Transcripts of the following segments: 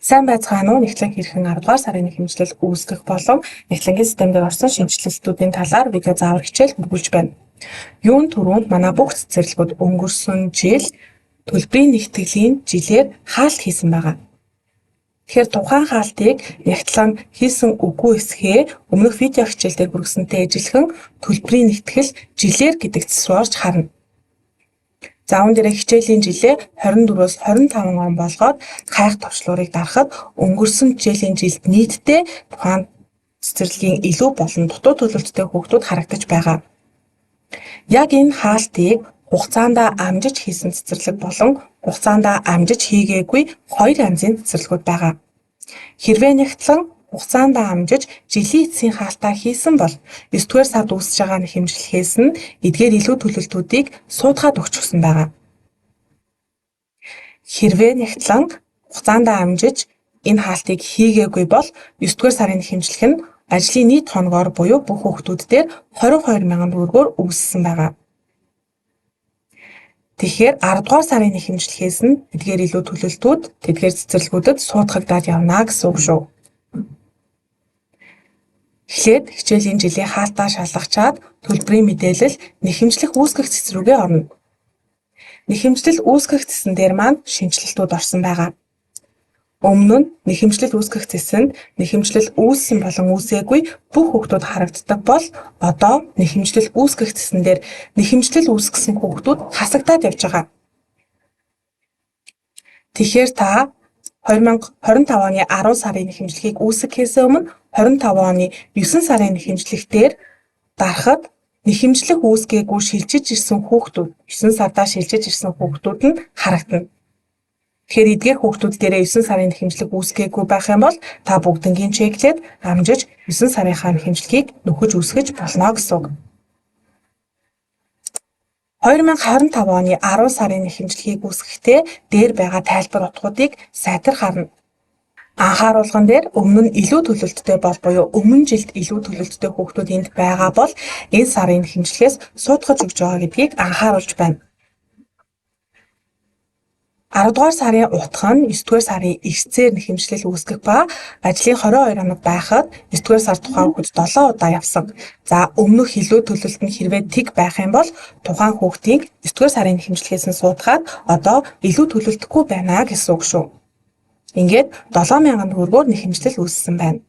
Сайн байцгаана уу? Нягтлан хэрхэн 10 дугаар сарын хэмжлэл үүсгэх болон нягтлангийн систем дээр орсон шинэчлэлтүүдийн талаар видео заавар хичээл бүргүүлж байна. Юун түрүүнд манай бүх цэцэрлэгүүд өнгөрсөн жил төлбөрийн нэгтгэлийн жилээр хаалт хийсэн байгаа. Тэгэхээр тухайн хаалтыг нягтлан хийсэн үгүй эсхээ өмнөх видео хичээл дээр хүргэсэнтэй ижилхэн төлбөрийн нэгтгэл жилээр гэдэг цэс рүү орж харна. За үүн дээрээ хичээлийн жилээ 24-өөс 25 он болгоод хайх товчлуурыг дарахад өнгөрсөн хичээлийн жилд нийтдээ тухайн цэцэрлэгийн илүү болон дутуу төлөлттэй хүүхдүүд харагдаж байгаа. Яг энэ хаалтыг хугацаанд амжиж хийсэн цэцэрлэг болон хугацаанд амжиж хийгээгүй хоёр янзын цэцэрлэгүүд байгаа. Хэрвээ нягтлан хугацаанд амжиж жилийн эцсийн хаалтаа хийсэн бол 9-р сард үүсэж байгаа хэмжлэхээс нь эдгээр илүү төлөлтүүдийг суудгаад өгчихсөн байгаа. Хэрвээ нягтлан хугацаанд амжиж энэ хаалтыг хийгээгүй бол 9-р сарын хэмжлэх нь ажлын нийт хоногоор буюу бүх хүүхдүүд дээр 22 мянган төгрөгөөр үүссэн байгаа. Тэгэхээр 10 дугаар сарын хэмжлэхээс нь эдгээр илүү төлөлтүүд тэдгээр цэцэрлэгүүдэд суудгагдаад явна гэсэн үг шүү. Эхлээд хичээлийн жилийн хаалтаа шалгачаад төлбөрийн мэдээлэл нэхэмжлэх үүсгэх цэс рүүгээ орно. Нэхэмжлэл үүсгэх цэсэн дээр маань шинэчлэлтүүд орсон байгаа. Өмнө нь нэхэмжлэл үүсгэх цэсэнд нэхэмжлэл үүссэн болон үүсээгүй бүх хүүхдүүд харагддаг бол одоо нэхэмжлэл үүсгэх цэсэн дээр нэхэмжлэл үүсгэсэн хүүхдүүд хасагдаад явж байгаа. Тэгэхээр та 2025 оны 10 сарын нэхэмжлэгийг үүсгэхээс өмнө 25 оны 9 сарын нэхэмжлэх дээр дарахад нэхэмжлэх үүсгээгүй шилжиж ирсэн хүүхдүүд 9 сардаа шилжиж ирсэн хүүхдүүд нь харагдана. Тэгэхээр эдгээр хүүхдүүд дээрээ 9 сарын нэхэмжлэг үүсгээгүй байх юм бол та бүгднгийн чеклээд амжиж 9 сарынхаа нэхэмжлэгийг нөхөж үүсгэж болно гэсэн үг. 2025 оны 10 сарын нэхэмжлэгийг үүсгэхдээ дээр байгаа тайлбар утгуудыг сайтар харна. Анхааруулган дээр өмнө нь илүү төлөлттэй бол буюу өмнө жилд илүү төлөлттэй хүүхдүүд энд байгаа бол энэ сарын нэхэмжлэхээс суудгаж өгч байгаа гэдгийг анхааруулж байна. 10 дугаар сарын утга нь 9 дугаар сарын эрцээр нэхэмжлэл үүсгэх ба ажлын 22 хоног байхад 9 дугаар сар тухайн хүүхэд 7 удаа явсан. За өмнөх илүү төлөлт нь хэрвээ тэг байх юм бол тухайн хүүхдийн 9 дугаар сарын нэхэмжлэхээс нь суудгаад одоо илүү төлөлтөхгүй байна гэсэн үг шүү. Ингээд 7000 төгрөгөөр нэхэмжлэл үүссэн байна.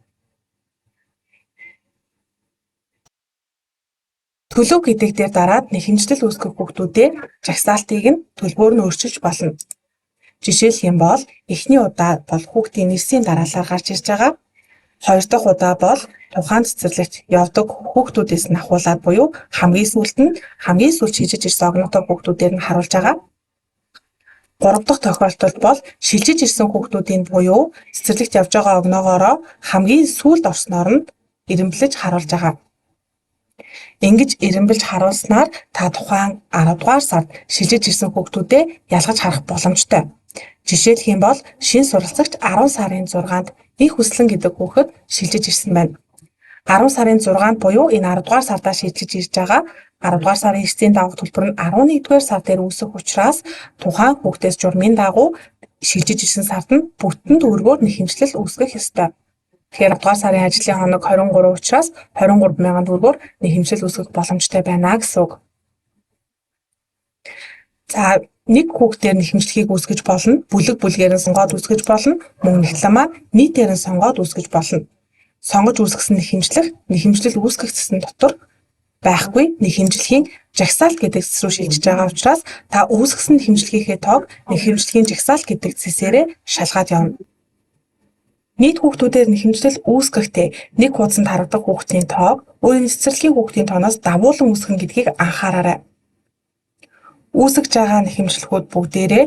Төлөв гэдэг дээр дараад нэхэмжлэл үүсгэх хүүхдүүдээ жагсаалтыг нь төлбөр нь өөрчилж болно. Жишээлх юм бол эхний удаа бол хүүхдийн нэрсийн дараалалаар гарч ирж байгаа. Хоёр дахь удаа бол тухайн цэцэрлэгт явдаг хүүхдүүдээс нь ахуулаад буюу хамгийн сүүлд нь хамгийн сүүлд шилжиж ирсэн огнотой хүүхдүүдээр нь харуулж байгаа. Гурав дахь тохиолдолд бол шилжиж ирсэн хүүхдүүдийн буюу цэцэрлэгт явж байгаа огноогоороо хамгийн сүүлд орсноор нь эрэмблэж харуулж байгаа. Ингэж эрэмбэлж харуулснаар та тухайн 10 дугаар сард шилжиж ирсэн хүүхдүүдээ ялгаж харах боломжтой. Жишээлх юм бол шинэ суралцагч 10 сарын 6-нд их хүслэн гэдэг хүүхэд шилжиж ирсэн байна. 10 сарын 6-нд буюу энэ 10 дугаар сардаа шилжиж ирж байгаа 10 дугаар сарын эрсдийн дагуух төлбөр нь 11 дугаар сар дээр үүсэх учраас тухайн хүүхдээс журмын дагуу шилжиж ирсэн сард нь бүтэн төгрөгөөр нэхэмжлэл үүсгэх ёстой. Тэгэхээр 10 дугаар сарын ажлын хоног 23 учраас 23 мянган төгрөгөөр нэхэмжлэл үүсгэх боломжтой байна гэсэн үг. За нэг хүүхдээр нэхэмжлэгийг үүсгэж болно, бүлэг бүлгээр нь сонгоод үүсгэж болно, мөн нэгтлэн маань нийтээр нь сонгоод үүсгэж болно. Сонгож үүсгэсэн нэхэмжлэх нэхэмжлэл үүсгэх цэсэн дотор байхгүй нэхэмжлэгийн жагсаалт гэдэг цэс рүү шилжиж байгаа учраас та үүсгэсэн нэхэмжлэгийнхээ тоог нэхэмжлэгийн жагсаалт гэдэг цэсээрээ шалгаад явна. Нийт хүүхдүүдээр нэхэмжлэл үүсгэхдээ нэг хуудсанд харагдах хүүхдийн тоог өөрийн цэцэрлэгийн хүүхдийн тооноос давуулан үүсгэн гэдгийг анхаараарай. Үүсгэж байгаа нэхэмжлэгүүд бүгдээрээ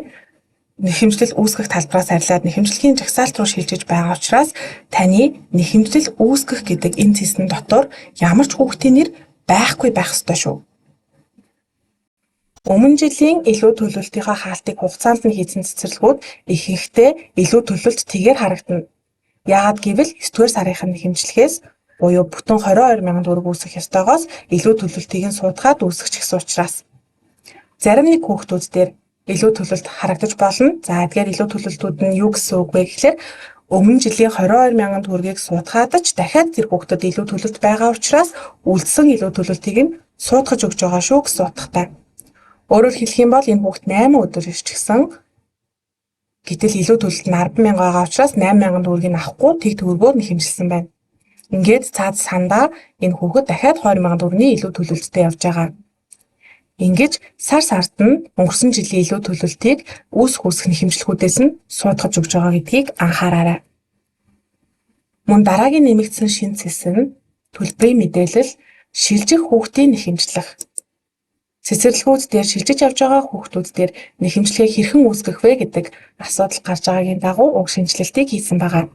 нэхэмжлэл үүсгэх талбараас арилаад нэхэмжлэгийн жагсаалт руу шилжиж байгаа учраас таны нэхэмжлэл үүсгэх гэдэг энэ цэсэн дотор ямар ч хүүхдийн нэр байхгүй байх ёстой шүү. Өмнө жилийн илүү төлөлтийнхөө хаалтыг хугацаанд нь хийсэн цэцэрлэгүүд ихэнхдээ илүү төлөлт тэгээр харагдана. Яагаад гэвэл 9 дугаар сарынх нь нэхэмжлэхээс буюу бүтэн 22 мянган төгрөг үүсгэх ёстойгоос илүү төлөлтийг нь суудгаад үүсгэчихсэн учраас. Зарим нэг хүүхдүүд дээр илүү төлөлт харагдаж болно. За эдгээр илүү төлөлтүүд нь юу гэсэн үг вэ гэхлээр Өмнө жилийн 22 мянган төгрөгийг суудгаад ч дахиад тэр хүүхдэд илүү төлөлт байгаа учраас үлдсэн илүү төлөлтийг нь суудгаж өгч байгаа шүү гэсэн утгатай. Өөрөөр хэлэх юм бол энэ хүүхд 8 өдөр ирчихсэн. Гэтэл илүү төлөлт нь 10 мянга байгаа учраас 8 мянган төгрөгийг авахгүй тэг төгрөгөөр нэхэмжилсэн байна. Ингээд цаад сандаа энэ хүүхэд дахиад 20 мянган төгрөгийн илүү төлөлттэй явж байгаа. Ингэж сар сард нь өнгөрсөн жилийн илүү төлөлтийг үүсэх үүсэх нэхэмжлэхүүдээс нь суудгаж өгч байгаа гэдгийг анхаараарай. Мөн дараагийн нэмэгдсэн шинэ цэс нь төлбөрийн мэдээлэл шилжих хүүхдийн нэхэмжлэх. Цэцэрлэгүүд дээр шилжиж явж байгаа хүүхдүүд дээр нэхэмжлэгээ хэрхэн үүсгэх вэ гэдэг асуудал гарч байгаагийн дагуу уг шинэчлэлтийг хийсэн байгаа.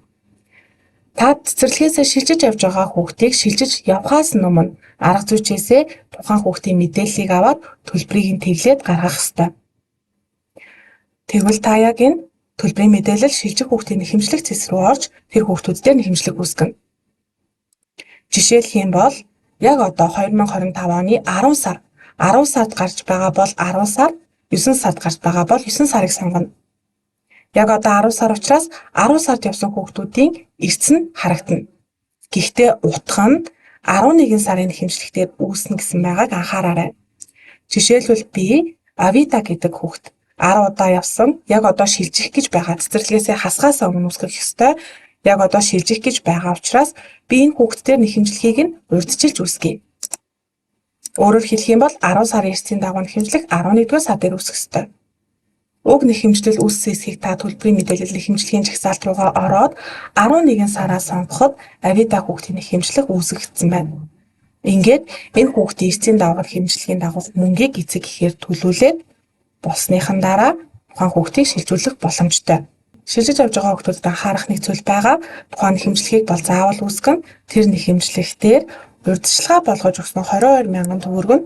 Та цэцэрлэгээсээ шилжиж явж байгаа хүүхдийг шилжиж явхаас өмнө арга зүйчээсээ тухайн хүүхдийн мэдээллийг аваад төлбөрийг нь тэглээд гаргах ёстой. Тэгвэл та яг энэ төлбөрийн мэдээлэл шилжих хүүхдийн нэхэмжлэх цэс рүү орж тэр хүүхдүүд дээр нэхэмжлэх үүсгэнэ. Жишээлх юм бол яг одоо 2025 оны 10 сар 10 сард гарч байгаа бол 10 сар, 9 сард гарч байгаа бол 9 сарыг сонгоно. Яг одоо 10 сар учраас 10 сард явсан хүүхдүүдийн эрс нь харагдана. Гэхдээ утга нь 11 сарын нэхэмжлэгтээр үүснэ гэсэн байгааг анхаараарай. Жишээлбэл би Авита гэдэг хүүхд 10 удаа явсан, яг одоо шилжих гэж байгаа, цэцэрлэгээсээ хасгаасаа өмнө үүсгэх ёстой. Яг одоо шилжих гэж байгаа учраас би энэ хүүхдээр нэхэмжлэгийг нь урьдчилж үүсгэе. Өөрөөр хэлэх юм бол 10 сарын эрсийн дагуу нэхэмжлэх 11-р сар дээр үүсэх ёстой. Уг нэхэмжлэл үүссэн эсхийг та төлбөрийн мэдээлэл нэхэмжлэгийн жагсаалт руугаа ороод 11 сараа сонгоход Авита хүүхдийн нэхэмжлэх үүсгэгдсэн байна. Ингээд энэ хүүхдийн эрсийн дагуу нэхэмжлэгийн дагуух мөнгийг эцэг эхээр төлүүлээд болсныхан дараа тухайн хүүхдийг шилжүүлэх боломжтой. Шилжиж явж байгаа хүүхдүүдэд анхаарах нэг зүйл байгаа. Тухайн нэхэмжлэгийг бол заавал үүсгэн тэр нэхэмжлэгтээр урьдчилгаа болгож өгсөн 22 мянган төгрөг нь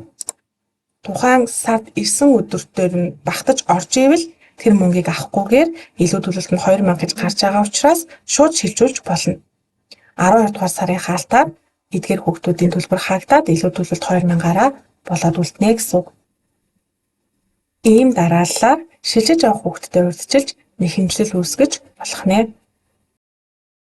тухайн сард ирсэн өдөртөөр нь багтаж орж ивэл тэр мөнгийг авахгүйгээр илүү төлөлт нь 2 мянга гэж гарч байгаа учраас шууд шилжүүлж болно. 12 дугаар сарын хаалтаар эдгээр хүүхдүүдийн төлбөр хаагдаад илүү төлөлт 2 мянгаараа болоод үлднэ гэсэн үг. Ийм дарааллаар шилжиж авах хүүхдтэй урьдчилж нэхэмжлэл үүсгэж болох нэ.